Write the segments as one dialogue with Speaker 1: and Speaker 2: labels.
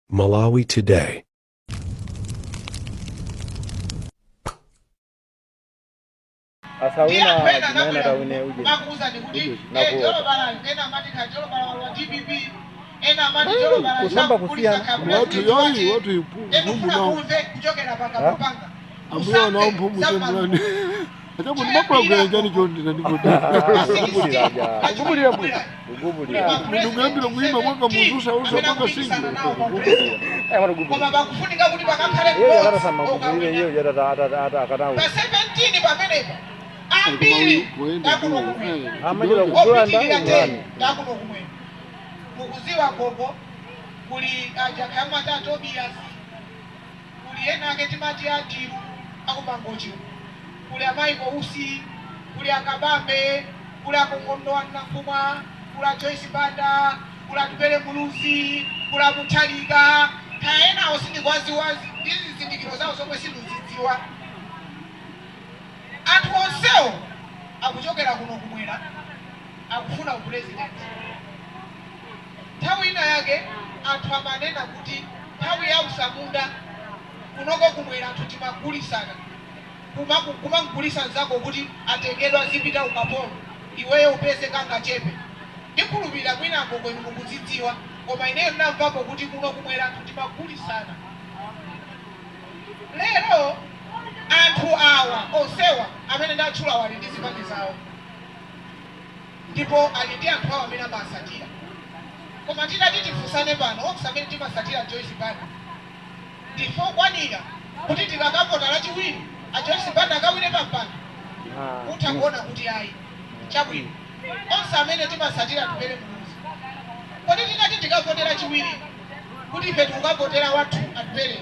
Speaker 1: Malawi Today.
Speaker 2: Asawina
Speaker 3: Ndiye anthu ena
Speaker 2: chimene
Speaker 3: anabwera
Speaker 2: atawine uje
Speaker 3: kumakuwuzani kuti
Speaker 2: Uje,
Speaker 3: eh,
Speaker 2: nakuopa.
Speaker 3: jolobala, ena amati kha jolobala wa DPP, ena amati jolobala
Speaker 2: Kusamba
Speaker 3: sakugulitsa
Speaker 2: kusiyana.
Speaker 3: kha
Speaker 4: Watu
Speaker 3: president
Speaker 4: yayi
Speaker 3: wake.
Speaker 4: watu
Speaker 3: Ena
Speaker 4: mpumbu
Speaker 3: ufuna
Speaker 4: nawo
Speaker 3: kumve kuchokera pakamupanga
Speaker 4: ambuya nawo mpumbu chemulani achapo ndimapulogera chani chondira
Speaker 2: Kugubulira ja.
Speaker 4: Kugubulira bwino.
Speaker 2: Kugubulira.
Speaker 4: Ndikuyambira kuimba mwaka muzusa usa mwaka singi.
Speaker 2: Kugubulira. Eh mwana
Speaker 3: Koma
Speaker 2: kugubulira.
Speaker 3: pakufunika kuti pakakhale
Speaker 2: Iyo
Speaker 3: mmodzi
Speaker 2: atasamba kugubulira iyo
Speaker 3: okawina.
Speaker 2: ata ata ata akatawu.
Speaker 3: Pa 17 pamenepa ambiri ndakuno kumwera
Speaker 2: Amachita kugula
Speaker 3: opitirira
Speaker 2: ndani
Speaker 3: 10
Speaker 2: ndani.
Speaker 3: ndakuno kumwera mukuziwa gogo kuli ajakamata Tobias, kuli ena ake timati adiru akumangochi, kuli amaiko usi, kuli akabambe, kuli akongondo anafumwa, kuli a Joyce Banda, kuli atupele muluzi, kuli amuthalika kaenawo sindikwaziwazi ndi zizindikiro zawo zomwe sindizidziwa. Anthu onsewo akuchokera kuno kumwera akufuna upresident. Nthawi ina yake anthu amanena kuti nthawi ya usamunda kunoko kumwera anthu timagulisana, kumamugulisa mzako kuti atengedwa azipita ukapolo, iweyo upeze kangachepe. Ndikhulupirira mwinako kwenu mukuzidziwa, koma ineyo ndinamvapo kuti kuno kumwera anthu timagulisana. Lero anthu awa onsewa amene ndatchula wali ndi zipani zawo ndipo ali ndi anthu awo amene amasatira. Koma titati tifunsane pano, onse amene timasatira Joyce Banda ndife okwanira kuti tikakavota lachiwiri a Joyce Banda akawine pampando? Utha kuona kuti ayi. Chabwino, onse amene timasatira Atupele Muluzi, kodi titati tikavotera chiwiri kuti ife tikukavotera wathu Atupele,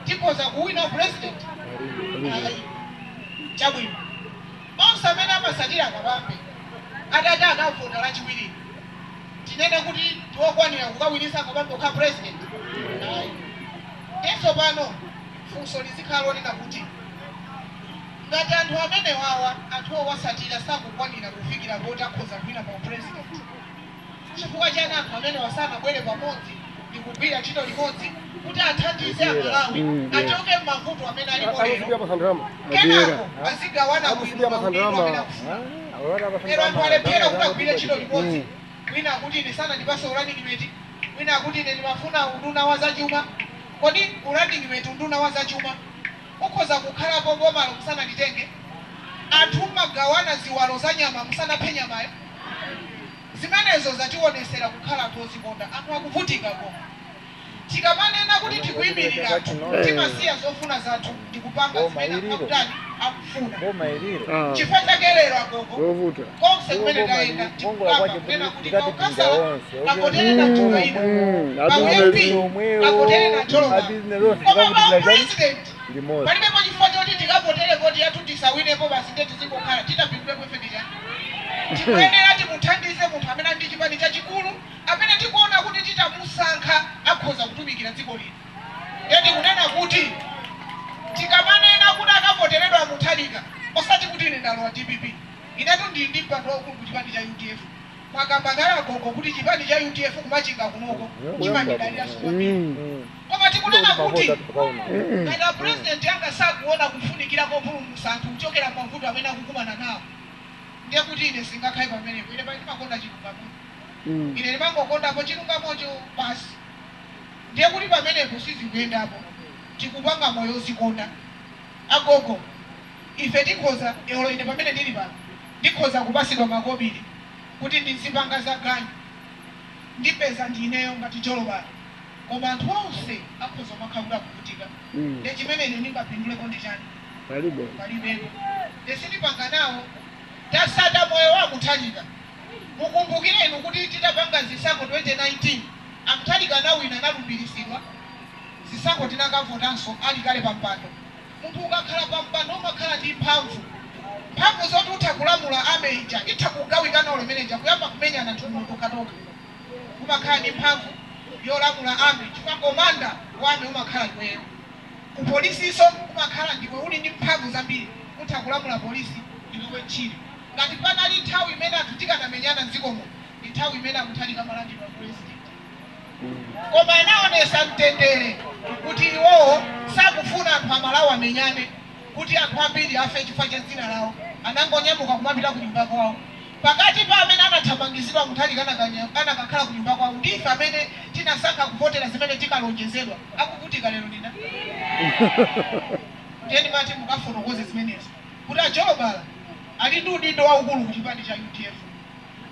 Speaker 3: tikhoza kuwina president? Ayi. Chabwino, onse amene amasatira Kabambe atati akavota lachiwiri, tinene kuti tiwokwanira kukawinisa Kabambe kukhala president? Ayi. Tenso pano funso lizikhala lonena kuti ngati anthu amene wawa anthu owasatira sakukwanira kufikira poti akhoza kuwina pa president, chifukwa chani anthu amene wasanabwere pamodzi ndi kugwira ntchito limodzi kuti athandize Amalawi achoke m'mavuto amene alipo lero, kenako azigawana bwino maudindo amene akufuna? Lero anthu alephera kuti agwire ntchito limodzi. Wina akuti ine sanandipase running mate, wina akuti ine ndimafuna unduna wa zachuma. Kodi running mate, unduna wa zachuma ukhoza kukhalapo bomalo musananditenge? Anthu mmagawana ziwalo za nyama musanaphe nyamayo. Zimenezo zationesera kukhala anthu ozikonda. Anthu akuvutika koma tikamanena kuti tikuyimirira anthu, timasiya zofuna zathu ndikupanga
Speaker 2: Boma
Speaker 3: zimene anthu
Speaker 2: iliro.
Speaker 3: akutani, akufuna.
Speaker 2: Boma iliro.
Speaker 3: Chifukwa chake lero agogo,
Speaker 4: Zovuta.
Speaker 3: konse kumene tayenda
Speaker 2: Kongola
Speaker 3: tikukamba
Speaker 2: kwache
Speaker 3: kunena kuti
Speaker 2: tikati
Speaker 3: kaukasala
Speaker 2: pinda onse.
Speaker 3: kakotere na jokaina, pa MP kakotere na joloba,
Speaker 2: Abizinesi onse
Speaker 3: koma pa
Speaker 2: tikakutipira chani
Speaker 3: president
Speaker 2: limodzi.
Speaker 3: palibepo chifukwa choti tikavotere voti yathu tisawinepo basi, nde tizingokhala titapinduleko ife ndi chani? Tikuyenera timuthandize munthu amene ali ndi chipani chachikulu, amene tikuona kuti titamusankha akhoza kutumikira dziko lino. Ndiye tikunena kuti tikamanena kuti akavoteredwa Mutharika, osati kuti ine ndalowa DPP. Inetu ndili ndi mpando waukulu ku chipani cha UDF. Mwakamba kale agogo kuti chipani cha UDF kumachinga kunoko chimandidaliranso kwambiri. Koma tikunena kuti ngati a president anga sakuona kufunikira kopulumutsa anthu kuchokera mavuto amene akukumana nawo, ndiye kuti ine singakhale pamenepo. Ine pali ndimakonda chilungamo, ine ndimangokondapo chilungamocho basi. Ndiye kuti pamenepo sizikuyendapo, tikupanga moyo ozikonda. Agogo, ife tikhoza olo ine pamene ndili pano ndikhoza kupasidwa makobiri kuti ndizipanga za ganyu, ndipeza ndineyo ngati jolobala, koma anthu onse akhoza kumakhala kuti akuvutika. Ndiye chimene ine ndingapinduleko ndi chani?
Speaker 4: Palibe.
Speaker 3: Palibepo. Ndisindipanga nawo. Tasata moyo wa Mutharika. Mukumbukire inu kuti titapanga zisankho 2019, amuthalika anawina, analumbiritsidwa. Zisankho tinakavotanso ali kale pa mpando. Munthu ukakhala pa mpando umakhala ndi mphamvu, mphamvu zoti utha kulamula army ija itha kugawikana, olo imene ija kuyamba kumenyana nthuno tokatoka. Umakhala ndi mphamvu yolamula army chifukwa commander wa army umakhala iweyo. Ku polisiso umakhala ndiwe uli ndi mphamvu zambiri, utha kulamula polisi ndiwe ntchito. Ngati panali nthawi imene anthu tikanamenyana mdzikomo, ndi nthawi imene amuthalika amalandidwa president, koma anaonesa Aonesa mtendere kuti iwowo sakufuna anthu amalawi amenyane, kuti anthu ambiri afe chifukwa cha dzina lawo. Anangonyamuka kumapita ku nyumba kwawo. Pakati pa amene anathamangizidwa Mutharika anakakhala ku nyumba kwawo, ndife amene tinasankha kuvotera zimene tikalonjezedwa. Akuvutika lero nina tiyeni mati mukafotokoze zimenezo kuti ajolobala ali ndi udindo waukulu ku chipani cha UDF,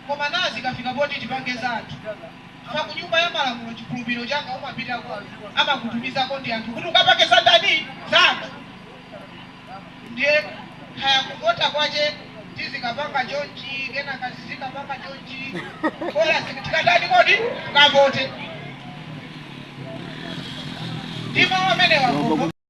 Speaker 3: koma nazi kafika poti tipange za anthu fa ku nyumba ya malamulo, chikhulupiriro changa umapitako amakutumizako ndi anthu kuti ukapange za ndani, za anthu. Ndiye khaya kuvota kwache tizikapanga chonchi, kenaka zizikapanga chonchi, kola tikatani kodi kavote. Ndi mawu amenewa.